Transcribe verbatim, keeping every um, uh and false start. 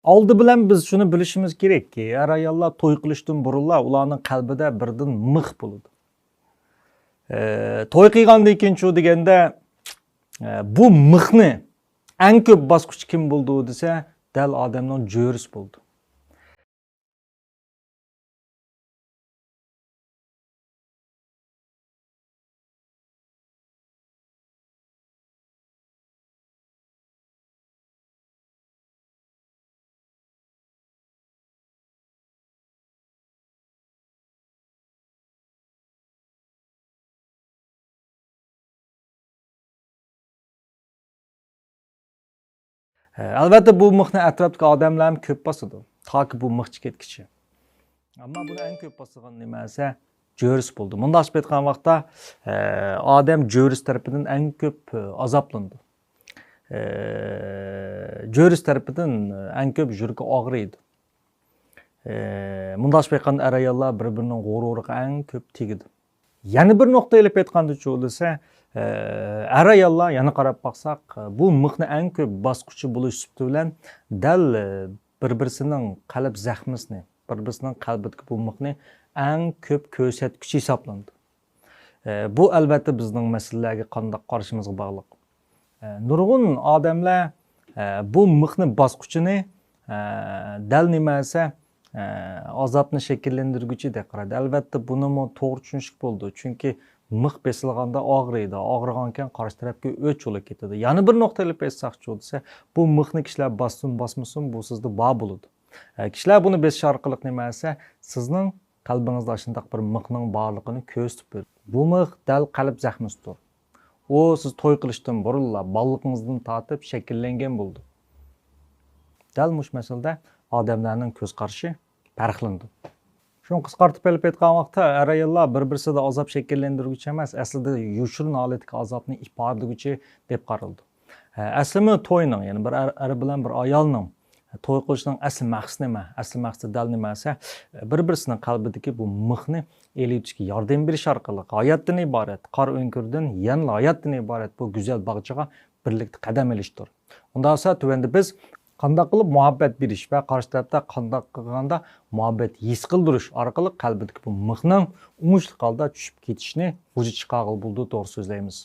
ئالدى بىلەن بىز شۇنى بىلىشىمىز كېرەككى، ئەر-ئاياللار توي قىلىشتىن بۇرۇنلا ئۇلارنىڭ قەلبىدە بىردىن مىخ بولىدۇ. ئە، توي قىلغاندىن كېيىنچۇ دېگەندە، ئە، بۇ مىخنى ئەڭ كۆپ باسقۇچى كىم بولىدۇ دېسە، دەل ئادەمنىڭ جۆرىسى بولىدۇ. ئەلۋەتتە، بۇ مىخنى ئەتراپتىكى ئادەملەرمۇ كۆپ باسىدۇ، تاكى بۇ مىخچى كەتكۈچە. ئەمما بۇنى ئەڭ كۆپ باسىدىغان نېمە دېسە، جۆرىسى بولىدۇ. مۇنداقچە ئېيتقان ۋاقىتتا، ئادەم جۆرىسى تەرىپىدىن ئەڭ كۆپ ئازابلىنىدۇ. جۆرىسى تەرىپىدىن ئەڭ كۆپ يۈرىكى ئاغرىيدۇ. ئى، مۇنداقچە ئېيتقاندا، ئەر-ئاياللار بىر-بىرىنىڭ غۇرۇرىغا ئەڭ كۆپ تېگىدۇ. يەنە بىر نۇقتا ئېلىپ ئېيتقاندىچۇ دېسە، ئى، ئەر-ئاياللار يەنە قاراپ باقساق، بۇ مىخنى ئەڭ كۆپ باسقۇچى بولۇش سۈپىتى بىلەن دەل، ئى، بىر-بىرسىنىڭ قەلب زەخمىسىنى، بىر-بىرسىنىڭ قەلبىدىكى بۇ مىخنى ئەڭ كۆپ كۆرسەتكۈچى ھېسابلىنىدۇ. ئە، بۇ، ئەلۋەتتە، بىزنىڭ مەسىلىلەرگە قانداق قارىشىمىزغا باغلىق. ئە، نۇرغۇن ئادەملەر، ئە، بۇ مىخنى باسقۇچىنى، ئە، دەل نېمە دېسە، ئە، ئازابنى شەكىللەندۈرگۈچى دەپ قارايدۇ. ئەلۋەتتە، بۇنىمۇ توغرا چۈشىنىشكە بولىدۇ. چۈنكى مىخ بېسىلغاندا ئاغرىيدۇ. ئاغرىغانكەن قارشى تەرەپكە ئۆچ بولۇپ كېتىدۇ. يەنە بىر نۇقتا ئېلىپ ئېيتساقچۇ دېسە، بۇ مىخنى كىشىلەر باسسۇن، باسمىسۇن، بۇ سىزدە بار بولىدۇ. ئە، كىشىلەر بۇنى بېسىش ئارقىلىق نېمە دېسە، سىزنىڭ قەلبىڭىزدە ئاشۇنداق بىر مىخنىڭ بارلىقىنى كۆرسىتىپ بېرىدۇ. بۇ مىخ دەل قەلب زەخمىسىدۇر. ئۇ سىز توي قىلىشتىن بۇرۇنلا، بالىلىقىڭىزدىن تارتىپ شەكىللەنگەن بولىدۇ. دەل مۇشۇ مەسىلىدە ئادەملەرنىڭ كۆز قارىشى پەرقلىنىدۇ. شۇنى قىسقارتىپ ئېلىپ ئېيتقان ۋاقىتتا، ئەر-ئاياللار بىر-بىرسىدە ئازاب شەكىللەندۈرگۈچى ئەمەس، ئەسلىدە يوشۇرۇن ھالەتتىكى ئازابنى ئىپادىلىگۈچى دەپ قارىلىدۇ. ئەسلىمۇ توينىڭ، يەنى بىر ئەر، ئەر بىلەن بىر ئايالنىڭ توي قىلىشنىڭ ئەسلى مەقسىتى نېمە؟ ئەسلى مەقسىتى دەل نېمە دېسە، بىر-بىرسىنىڭ قەلبىدىكى بۇ مىخنى ئېلىۋېتىشكە ياردەم بېرىش ئارقىلىق ھاياتتىن ئىبارەت، قارا ئۆڭكۈردىن يەنىلا ھاياتتىن ئىبارەت بۇ گۈزەل باغچىغا بىرلىكتە قەدەم ئېلىشتۇر. ئۇنداق بولسا، تۆۋەندە بىز قانداق قىلىپ مۇھەببەت بېرىش ۋە قارشى تەرەپتە قانداق قىلغاندا مۇھەببەت ھېس قىلدۇرۇش ئارقىلىق قەلبىدىكى بۇ مىخنىڭ ئوڭۇشلۇق ھالدا چۈشۈپ كېتىشىنى ۋۇجۇدقا چىقارغىلى بولىدۇ، توغرا سۆزلەيمىز.